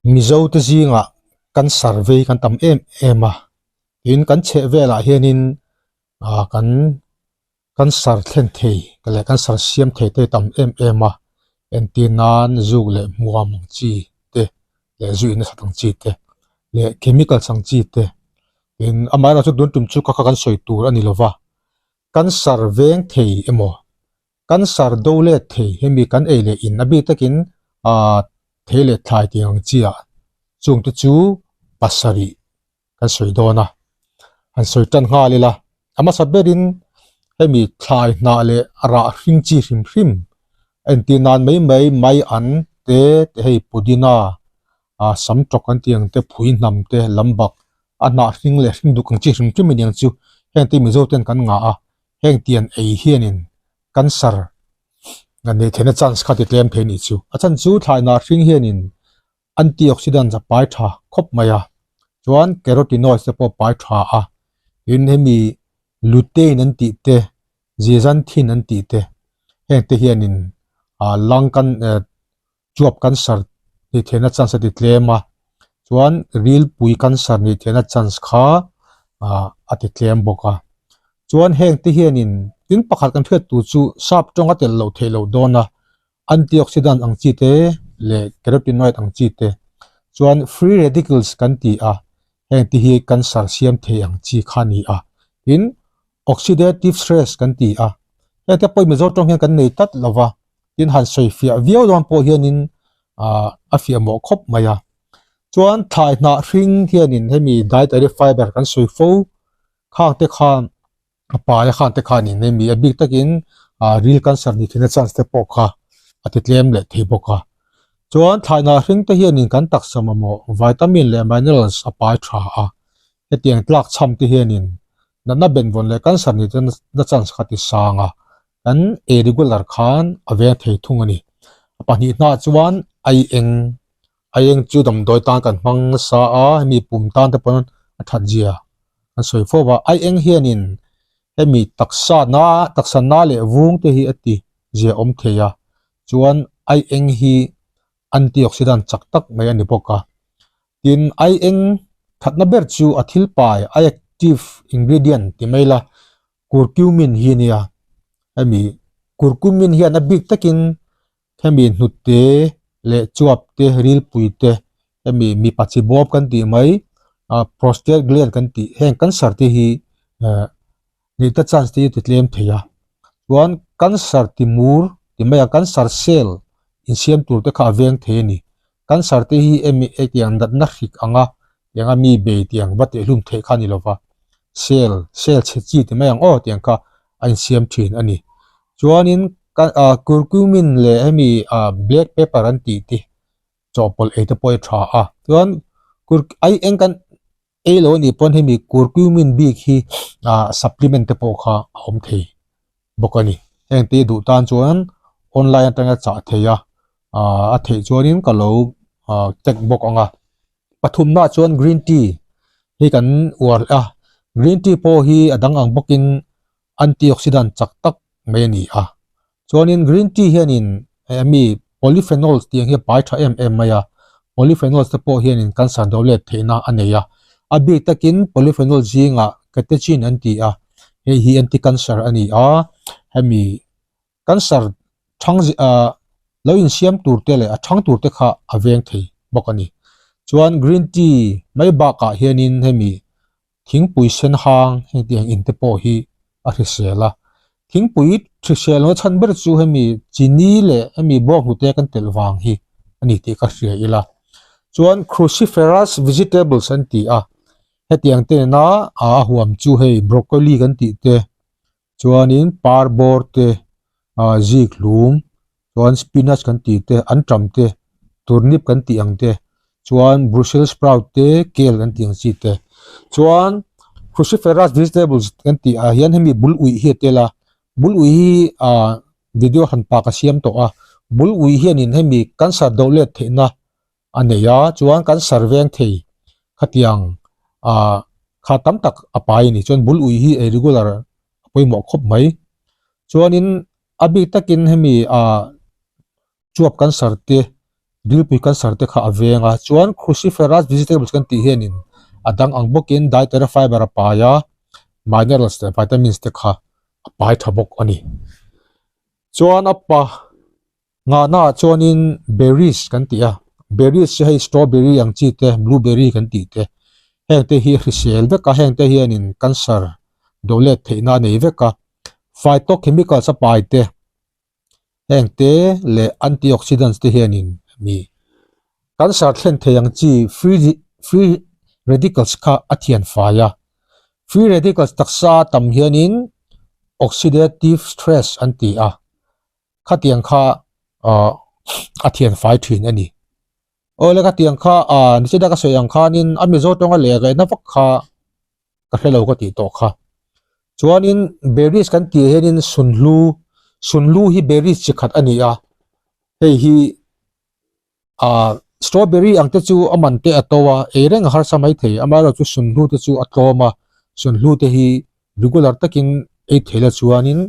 Mizote zingah cancer vei kan tam em em a, tin kan chheh velah hianin ah kan cancer thlen thei leh cancer siam thei te tam em em a, entir nan zuk leh hmuam ang chi te leh zu in nasat ang chi te leh chemicals ang chi te tin amaherawhchu tun tum chu kha kha kan sawi tur a ni lova, cancer veng thei emaw Cancer do let thei hemi kan ei leh in a bik takin aah thei leh thlai tih ang chi ah chung te chu pasarih kan sawi dawn a, han sawi tan nghal ila a hmasa berin hemi thlai hnah leh rah hring chi hrim hrim a entir nan mai mai mai an te te hei pudina ah sam tawk an tih ang te phui hnam te lambak a hnah hring leh hring duk ang chi hrim hrim a ni ang chu heng te Mizo ten kan ngah a. Heng tian ei hianin cancer a neih theihna chance kha ti tlem thei a nih chu. A chhan chu thlaihnah hring hianin antioxidants a pai tha khawp mai a, chuan carotenoids te pawh pai tha a, tin hemi lutein an tih te, zeaxanthin an tih te heng te hianin ah lung can eh chuap cancer nih theihna chance a ti tlem a, chuan rilpui cancer nih theihna chance kha ah a ti tlem bawk a. Chuan heng te hianin tin pakhat kan hriat tur chu sap tawng a telh loh theih loh dawn a, antioxidant ang chi te leh carotenoid ang chi te chuan free radicals kan ti a, heng te hi cancer siam thei ang chi kha a ni a, tin oxidative stress kan ti a, heng te pawh Mizo tawng hian kan nei tlat lo va. Tin han sawi fiah viau dawn pawh hianin ah a fiah mawh khawp mai a. Chuan thlai hnah hring hianin hemi dietary fiber kan sawi fo khang te khan a pai a khang te khanin hemi a bik takin ah ril cancer nih theihna chance te pawh kha a ti tlem leh thei bawk a. Chuan thlai hnah hring te hianin kan taksa mamawh vitamin leh minerals a pai tha a. Hetiang tlak chham te hianin natna benvawn leh cancer nih theihna chance kha a ti sang a. Kan ei regular khan a veng thei thung a ni. A pahnih hnah chuan ai eng, ai eng chu damdawi tan kan hmang nasa a, hemi pum tan te pawn a that zia kan sawi fo a. Ai eng hianin hemi taksa na, taksa na leh vung te hi a ti zia awm thei a, chuan ai eng hi antioxidant chak tak mai a ni bawk a. Tin, ai eng thatna ber chu a thil pai, ai active ingredient ti mai la, Curcumin hi a nia, hemi curcumin hian a bik takin hemi hnute leh chuap te, rilpui te, hemi mipa chi bawp kan tih mai ah prostate gland kan tih heng cancer te hi eh neihna chance te hi a ti tlem thei a, chuan cancer ti mur ti mai a cancer cell insiam tur te kha a veng thei a ni. Cancer te hi emi hetiang natna hrik anga tianga mi bei tiang va tihhlum theih kha a ni lova, cell cell chhe chi ti mai ang aw tiang kha a insiam thin a ni. Chuanin ah curcumin leh hemi ah black pepper an tih te chawhpawlh ei te pawh hi a tha a, chuan cur ai eng kan Ei lo anih pawn hemi curcumin bik hi ah supplement te pawh kha a awm thei bawk a ni. Heng te duh tan chuan online atanga chah thei a, ah a theih chuanin ka lo ah tag bawk ang a. Pathumnaah chuan green tea hi kan uar a, green tea pawh hi a dang ang bawkin antioxidant chak tak mai a ni a. Chuanin green tea hianin eh mi polyphenols tih ang hi a pai tha em em mai a, polyphenols te pawh hianin cancer do let theihna a nei a. A bik takin polyphenol zingah catechin an ti a, hei hi anti-cancer a ni a, hemi cancer thang ah lo insiam tur te leh a thang tur te kha a veng thei bawk a ni. Chuan green tea mai bakah hianin hemi Thingpui sen hang hetiang in te pawh hi a hrisel a, thingpui hrisel anga chhan ber chu hemi chini leh hemi bawng hnute kan telh vang hi a ni tih ka hria ila. Chuan cruciferous vegetables an ti a, hetiang te nena a huam chu hei broccoli kan tih te Chuanin par bawr te, ah zik hlum, chuan spinach kan tih te, anṭam te, turnip kan tih ang te, chuan brussels sprout te, kale kan tih ang chi te. Chuan cruciferous vegetables kan tih ah hian hemi bul uih hi a tel a, bul uih hi ah video hran pa ka siam tawh a, bul uih hianin hemi cancer do let theihna a nei a, chuan kan sar veng thei khatiang ah kha tam tak a pai a ni. Chuan bul ui hi ei regular a pawimawh khawp mai. Chuanin a bik takin hemi ah chuap cancer te. Dilpui cancer te kha a veng a, chuan cruciferous vegetables kan tih hianin a dang ang bawkin dietary fiber a pai a, minerals leh vitamins te kha a pai tha bawk a ni. Chuan a pa ngahna ah chuanin berries kan tih a, berries hi hei strawberry ang chi te, blueberry kan tih te, heng te hi hrisel vek a, heng te hianin cancer do let theihna a nei vek a, phytochemicals a pai te. Heng te leh antioxidants te hianin mi cancer thlen thei ang chi free free radicals kha a thian fai a. Free radicals taksa tam hianin oxidative stress an ti a, khatiang kha ah a thian fai thin a ni. Awle khatiang kha ah nichina ka sawi ang khanin a Mizo tawnga leh rehna vak kha ka hre lo ka tih tawh kha. Chuanin berries kan tih hianin sunhlu, sunhlu hi berries chi khat a ni a, hei hi ah strawberry ang te chu a man te a to a, ei reng a harsa mai thei, amaherawhchu sunhlu te chu a tlawm a, sunhlu te hi regular takin ei thei la chuanin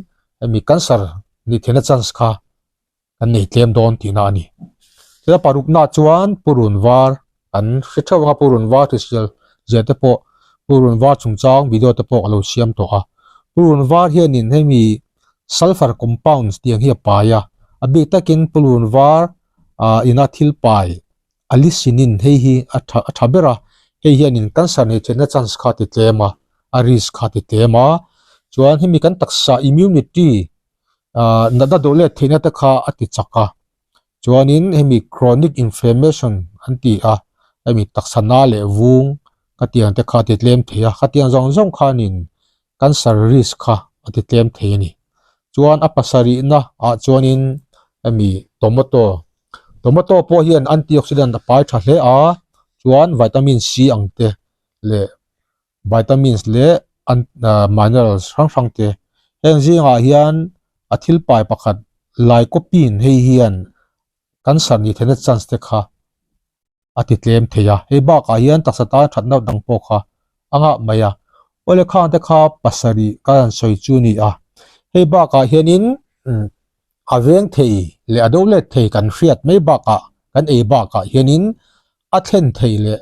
hemi cancer nih theihna chance kha kan nei tlem dawn tihna a ni. Thil a parukna chuan purun var kan hre theuh ang a, purun var hrisel zia te pawh purun var chungchang video te pawh a lo siam tawh a. Purun var hianin hemi sulphur compounds tih ang hi a pai a, a bik takin purun var ah ina thil pai allicinin hei hi a tha a tha ber a, hei hianin cancer nei theihna chance kha a ti tlem a, a risk kha a ti tlem a, chuan hemi kan taksa immunity ah natna dawh let theihna te kha a ti chak a chuanin hemi chronic inflammation an ti a hemi taksa na leh vung ka tiang te kha a ti tlem thei a khatiang zawng zawng khanin cancer risk kha a ti tlem thei a ni chuan a pasarih na ah chuanin hemi tomato tomato pawh hian antioxidant a pai tha hle a chuan vitamin C ang te leh vitamins leh an ah minerals hrang hrang te heng zingah hian a thil pai pakhat lycopene hei hian cancer nih theihna chance te kha a ti tlem thei a hei bakah hian taksa tan thatna dang pawh kha a ngah mai a awle khang te kha pasarih ka han sawi chu a ni a hei bakah hianin a veng thei leh a do let thei kan hriat mai bakah kan ei bakah hianin a thlen thei leh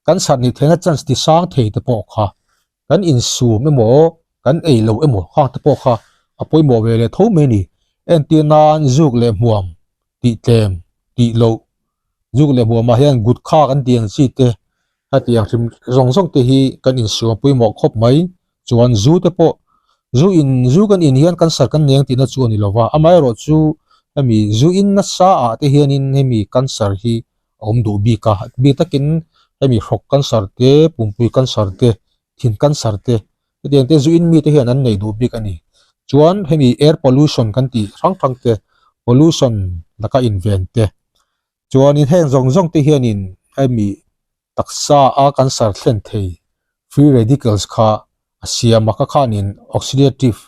kan sat nih theihna chance ti sang thei te pawh kha kan insum emaw kan ei lo emaw khang te pawh kha a pawimawh ve leh tho mai a ni. Entir nan zuk leh hmuam tih tlem tih loh zuk leh hmuamah hian gutkha kan tih ang chi te hetiang hrim zawng zawng te hi kan insum a pawimawh khawp mai chuan zu te pawh zu in zu kan in hian cancer kan neng tihna chu a ni lova amaherawhchu hemi zu in nasa ah te hianin hemi cancer hi a awm duh bik a bik takin hemi hrawk cancer te pumpui cancer te thin cancer te hetiang te zu in mite hian an nei duh bik a ni chuan hemi air pollution kan tih hrang hrang te pollution laka inven te chuanin heng zawng zawng te hianin hemi taksa a cancer thlen thei free radicals kha a siam a ka khanin oxidative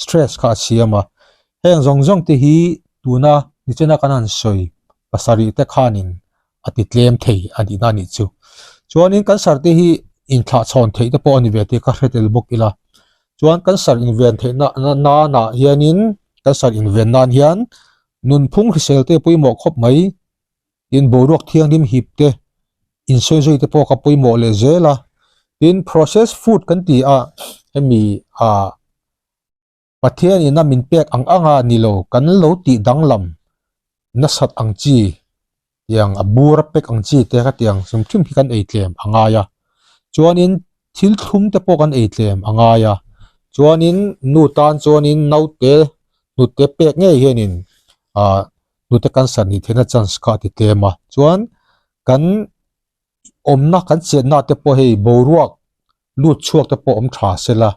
stress kha a siam a heng zawng zawng te hi tuna nichina kan han sawi pasarih te khanin a ti tlem thei a nihna a nih chu chuanin cancer te hi inthlah chhawn theih te pawh a ni ve tih ka hre tel bawk ila chuan cancer inven theihna nanah hianin cancer inven nan hian nunphung hrisel te pawimawh khawp mai. Tin, boruak thianghlim hip te, insawi zui te pawh ka pawimawh leh zel a. Tin, process food kan ti a, hemi ah Pathian ina min pek ang ang a ni lo, kan lo tih danglam nasat ang chi tiang a bur a pek ang chi te kha tiang hrim hrim hi kan ei tlem a ngai a. Chuanin thil thlum te pawh kan ei tlem a ngai a. Chuanin nu tan chuanin naute hnute pek ngei hianin ah hnute cancer nih theihna chance kha a ti tlem a chuan kan awmna kan chenna te pawh hei boruak lut chhuak te pawh awm tha sela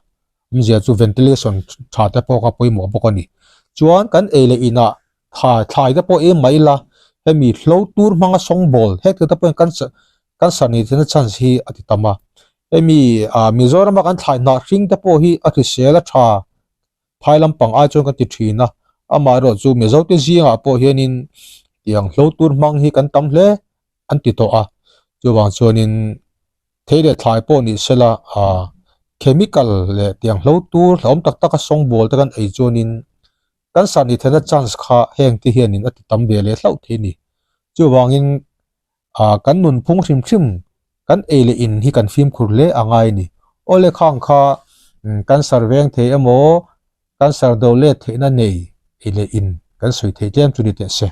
awmzia chu ventilation tha te pawh kha pawimawh bawk a ni chuan kan ei leh inah tha thlai te pawh em mai ila hemi hlo tur hmanga sawngbawl heti te pawhin cancer cancer nih theihna chance hi a ti tam a hemi ah Mizoram a kan thlai hnah hring te pawh hi a hrisel a tha. Phai lampang ai chuan kan ti thin a, amaherawh chu Mizote zingah pawh hianin tiang hlo tur hmang hi kan tam hle an ti tawh a, chuvang chuanin thei leh thlai pawh ni sela ah chemical leh tiang hlo tur hlauhawm tak taka sawngbawl te kan ei chuanin cancer nih theihna chance kha heng te hianin a ti tam ve leh hlauh thei a ni. Chuvangin ah kan nunphung hrim hrim kan ei leh in hi kan fimkhur hle a ngai a ni. Awle khang kha cancer veng thei emaw cancer do let theihna nei ei leh in kan sawi thei tlem chu ni teh se.